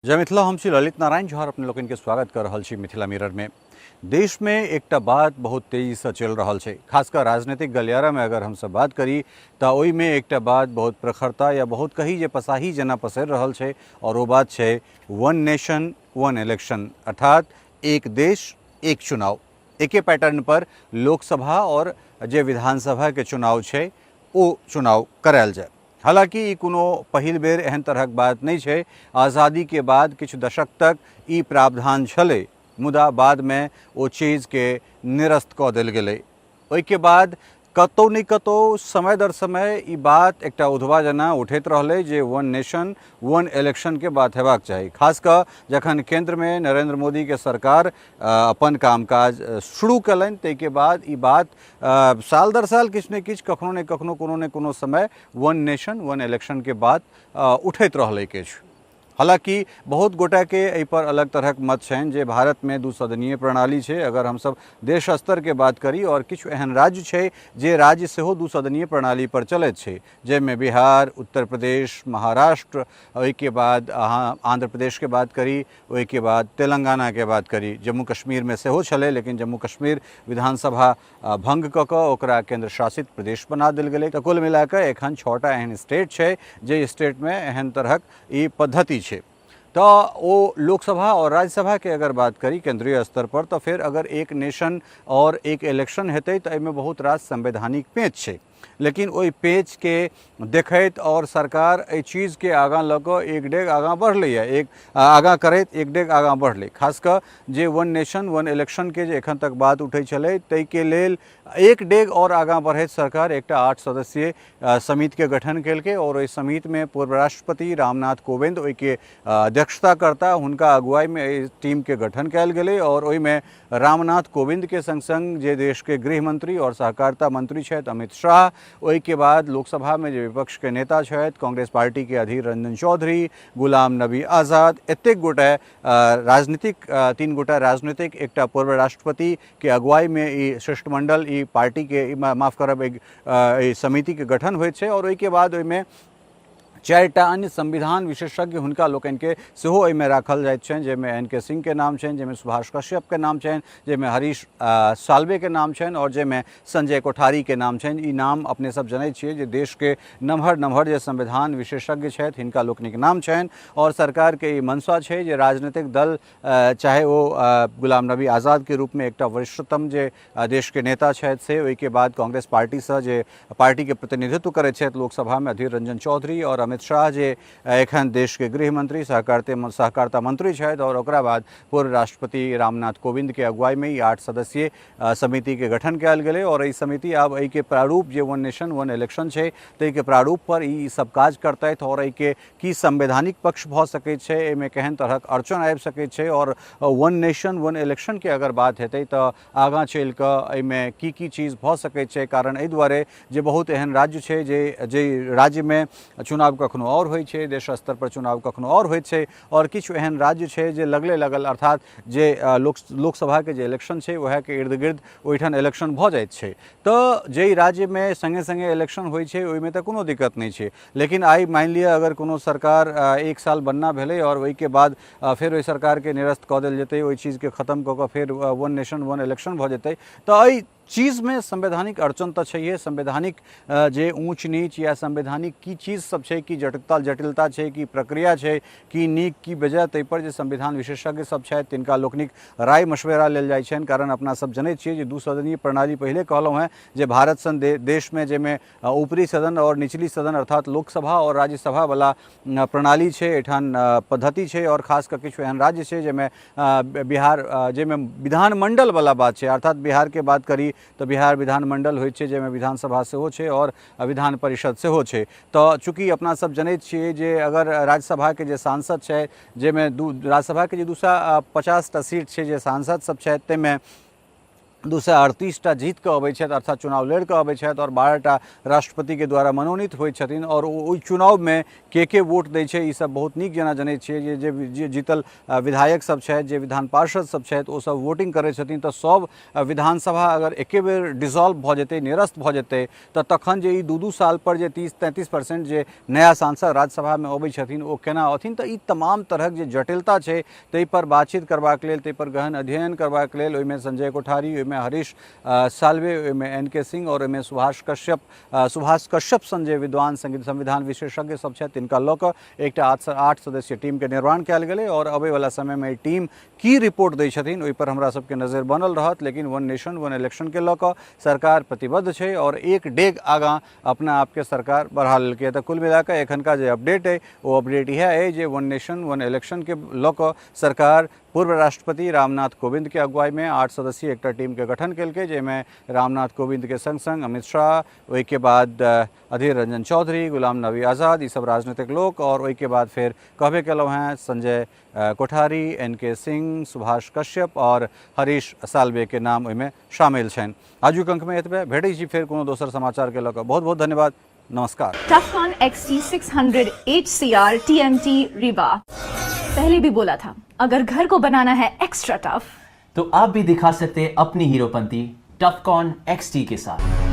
जय मिथिला। हम छी ललित नारायण झा, अपने लोकनि के स्वागत कर रहल छी मिथिला मिरर में। देश में एकटा बात बहुत तेजी से चलि रहल छै, खासकर राजनीतिक गलियारा में अगर हमसब बात करी तऽ ओहिमे एकटा बात बहुत प्रखरता या बहुत कही जे पसाही जेना पसरि रहल छै, और ओ बात छै वन नेशन वन इलेक्शन, अर्थात एक देश एक चुनाव। एके पैटर्न पर लोकसभा और जे विधानसभा के चुनाव छै ओ चुनाव करायल जाय। हालांकि ई कोनो पहिल बेर एहन तरहक बात नहि छै, आज़ादी के बाद किछु दशक तक ई प्रावधान छलै, मुदा बादमे ओ चीजके निरस्त कऽ देल गेलै। ओहिके बाद कतहु नहि कतहु समय दर समय ई बात एकटा उधवा जेना उठैत रहलै जे वन नेशन वन इलेक्शनके बात हेबाक चाही। खास कऽ जखन केन्द्रमे नरेंद्र मोदीके सरकार अपन कामकाज शुरू कयलनि ताहिके बाद ई बात साल दर साल किछु ने किछु कखनो ने कखनो कोनो ने कोनो समय वन नेशन वन इलेक्शनके बात उठैत रहलै किछु। हालांकि बहुत गोटाके एहिपर अलग तरहक मत छनि जे भारतमे दू सदनीय प्रणाली छै, अगर हमसब देश स्तरके बात करी, और किछु एहन राज्य छै जे राज्य सेहो दू सदनीय प्रणाली पर चलैत छै, जाहिमे बिहार, उत्तर प्रदेश, महाराष्ट्र, ओहिके बाद अहाँ आंध्र प्रदेशके बात करी, ओहिके बाद तेलंगानाके बात करी, जम्मू कश्मीरमे सेहो छलै, लेकिन जम्मू कश्मीर विधानसभा भंग कऽ कऽ ओकरा केंद्र शासित प्रदेश बना देल गेलै। तऽ कुल मिला कऽ एखन 6टा एहन स्टेट छै जे स्टेटमे एहन तरहक ई पद्धति छै। तऽ ओ लोकसभा और राज्यसभाके अगर बात करी केंद्रीय स्तर पर, तऽ फेर अगर एक नेशन और एक इलेक्शन हेतै तऽ एहिमे बहुत रास संवैधानिक पेच छै, लेकिन ओहि पेचके देखैत और सरकार एहि चीजके आगाँ लऽ कऽ एक डेग आगाँ बढ़लैए, एक आगाँ करैत एक डेग आगाँ बढ़लै। खास कऽ जे वन नेशन वन इलेक्शनके जे एखन तक बात उठै छलै ताहिके लेल एक डेग और आगाँ बढ़ैत सरकार एकटा 8 सदस्यीय समितिके गठन केलकै और ओहि समितिमे पूर्व राष्ट्रपति रामनाथ कोविंद ओहिके अध्यक्षता करता, हुनका अगुवाईमे एहि टीमके गठन कयल गेलै और ओहिमे रामनाथ कोविंद के संग संग जे देश के गृह मंत्री और सहकारिता मंत्री छथि अमित शाह, ओहिके बाद लोकसभा में जे विपक्ष के नेता छथि कांग्रेस पार्टी के अधीर रंजन चौधरी, गुलाम नबी आज़ाद, एतेक गोटे राजनीतिक, 3 गोटा राजनीतिक, एकटा पूर्व राष्ट्रपति के अगुवाई में ई शिष्टमंडल, ई पार्टी के, माफ करब, एक समिति के गठन होइत छै और ओहिके बाद ओहिमे 4टा अन्य संविधान विशेषज्ञ हुनका लोकनिके सेहो एहिमे राखल जाइत छनि, जाहिमे एन के सिंहके नाम छनि, जाहिमे सुभाष कश्यपके नाम छनि, जाहिमे हरीश साल्वेके नाम छनि और जाहिमे संजय कोठारीके नाम छनि। ई नाम अपने सब जनै छियै जे देशके नमहर नमहर जे संविधान विशेषज्ञ छथि हिनका लोकनिक नाम छनि और सरकारके ई मंशा छै जे राजनीतिक दल चाहे ओ गुलाम नबी आज़ादके रूपमे एकटा वरिष्ठतम जे देशके नेता छथि से, ओहिके बाद कांग्रेस पार्टीसँ जे पार्टीके प्रतिनिधित्व करैत छथि लोकसभामे अधीर रंजन चौधरी और अमित शाह जे एखन देशके गृह मंत्री सहकारिता मंत्री छथि, और ओकरा बाद पूर्व राष्ट्रपति रामनाथ कोविंदके अगुवाईमे ई 8 सदस्यीय समितिके गठन कयल गेलै और एहि समिति आब एहिके प्रारूप जे वन नेशन वन इलेक्शन छै ताहिके प्रारूप पर ई सब काज करतथि और एहिके की संवैधानिक पक्ष भऽ सकै छै, एहिमे केहन तरहक अड़चन आबि सकै छै और वन नेशन वन इलेक्शनके अगर बात हेतै तऽ आगाँ चलि कऽ एहिमे की की चीज भऽ सकै छै। कारण एहि दुआरे जे बहुत एहन राज्य छै जे राज्यमे चुनाव कखनो आओर होइ छै, देश स्तर पर चुनाव कखनो आओर होइत छै, आओर किछु एहन राज्य छै जे लगले लगल, अर्थात जे लोकसभाके जे इलेक्शन छै वएहके इर्द गिर्द ओहिठाम इलेक्शन भऽ जाइत छै। तऽ जाहि राज्यमे सङ्गे सङ्गे इलेक्शन होइ छै ओहिमे तऽ कोनो दिक्कत नहि छै, लेकिन आइ मानि लिअ अगर कोनो सरकार 1 साल बनना भेलै आओर ओहिके बाद फेर ओहि सरकारके निरस्त कऽ देल जेतै, ओहि चीजके खतम कऽ कऽ फेर वन नेशन वन इलेक्शन भऽ जेतै, तऽ एहि चीजमे संवैधानिक अड़चन तऽ छैहे। संवैधानिक जे ऊँच नीच या संवैधानिक की चीज सब छै, की जटिलता छै, की प्रक्रिया छै, की नीक की बेजाय, ताहिपर जे संविधान विशेषज्ञ सब छथि तिनका लोकनिक राय मशवरा लेल जाइ छनि। कारण अपना सब जनै छियै जे दू सदनीय प्रणाली पहिले कहलहुँ हेँ जे भारत सन देशमे जाहिमे ऊपरी सदन और निचली सदन अर्थात लोकसभा और राज्यसभा वाला प्रणाली छै, एहिठाम पद्धति छै, और खास कऽ किछु एहन राज्य छै जाहिमे बिहार जाहिमे विधानमंडल वाला बात छै, अर्थात बिहारके बात करी तऽ बिहार विधानमंडल होइ छै जाहिमे विधानसभा सेहो छै और विधान परिषद सेहो छै। तऽ चूँकि अपना सब जनैत छियै जे अगर राज्यसभाके जे सांसद छै जाहिमे राज्यसभाके जे 250टा सीट छै जे सांसद सब छथि ताहिमे 238 टा जीत कऽ अबै छथि, अर्थात चुनाव लड़ि कऽ अबै छथि, आओर 12 टा राष्ट्रपतिके द्वारा मनोनीत होइ छथिन। आओर ओ ओहि चुनावमे के के वोट दै छै, ई सब बहुत नीक जेना जनै छियै जे जे जे जीतल विधायक सब छथि, जे विधान पार्षद सब छथि, ओ सब वोटिंग करै छथिन। तऽ सब विधानसभा अगर एके बेर डिसॉल्व भऽ जेतै, निरस्त भऽ जेतै, तऽ तखन जे ई 2-2 साल पर जे 30-33% जे नया सांसद राज्यसभामे अबै छथिन, ओ केना अथिन? तऽ ई तमाम तरहक जे जटिलता छै, ताहिपर बातचीत करबाक लेल, ताहिपर गहन अध्ययन करबाक लेल, ओहिमे संजय कोठारी, ओहिमे हरीश साल्वे, ओहिमे एन के सिंह आओर ओहिमे सुभाष कश्यप सन जे विद्वान संविधान विशेषज्ञ सब छथि, तिनका लऽ कऽ एकटा 8 सदस्यीय टीमके निर्माण कयल गेलै। आओर अबैवला समयमे ई टीम की रिपोर्ट दै छथिन, ओहिपर हमरा सबके नजरि बनल रहत। लेकिन वन नेशन वन इलेक्शनके लऽ कऽ सरकार प्रतिबद्ध छै आओर एक डेग आगाँ अपना आपके सरकार बढ़ा लेलकै। तऽ कुल मिलाकऽ एखनका जे अपडेट अइ, ओ अपडेट इएह अइ जे वन नेशन वन इलेक्शनके लऽ कऽ सरकार पूर्व राष्ट्रपति रामनाथ कोविंदके अगुवाईमे 8 सदस्यीय एकटा टीमके गठन केलकै, जाहिमे रामनाथ कोविंदके संग संग अमित शाह, ओहिके बाद अधीर रंजन चौधरी, गुलाम नबी आज़ाद, ई सब राजनीतिक लोक, आओर ओहिके बाद फेर कहबे केलहुँ हेँ संजय कोठारी, एन के सिंह, सुभाष कश्यप आओर हरीश साल्वे के नाम ओहिमे शामिल छनि। आजुक अंकमे एतबे। भेटै छी फेर कोनो दोसर समाचारके लऽ कऽ। बहुत बहुत धन्यवाद, नमस्कार। Tufcon XT600 HCR TMT Rebar। पहले भी बोला था, अगर घर को बनाना है एक्स्ट्रा टफ, तो आप भी दिखा सकते हैं अपनी हीरोपंती टफकॉन XT के साथ।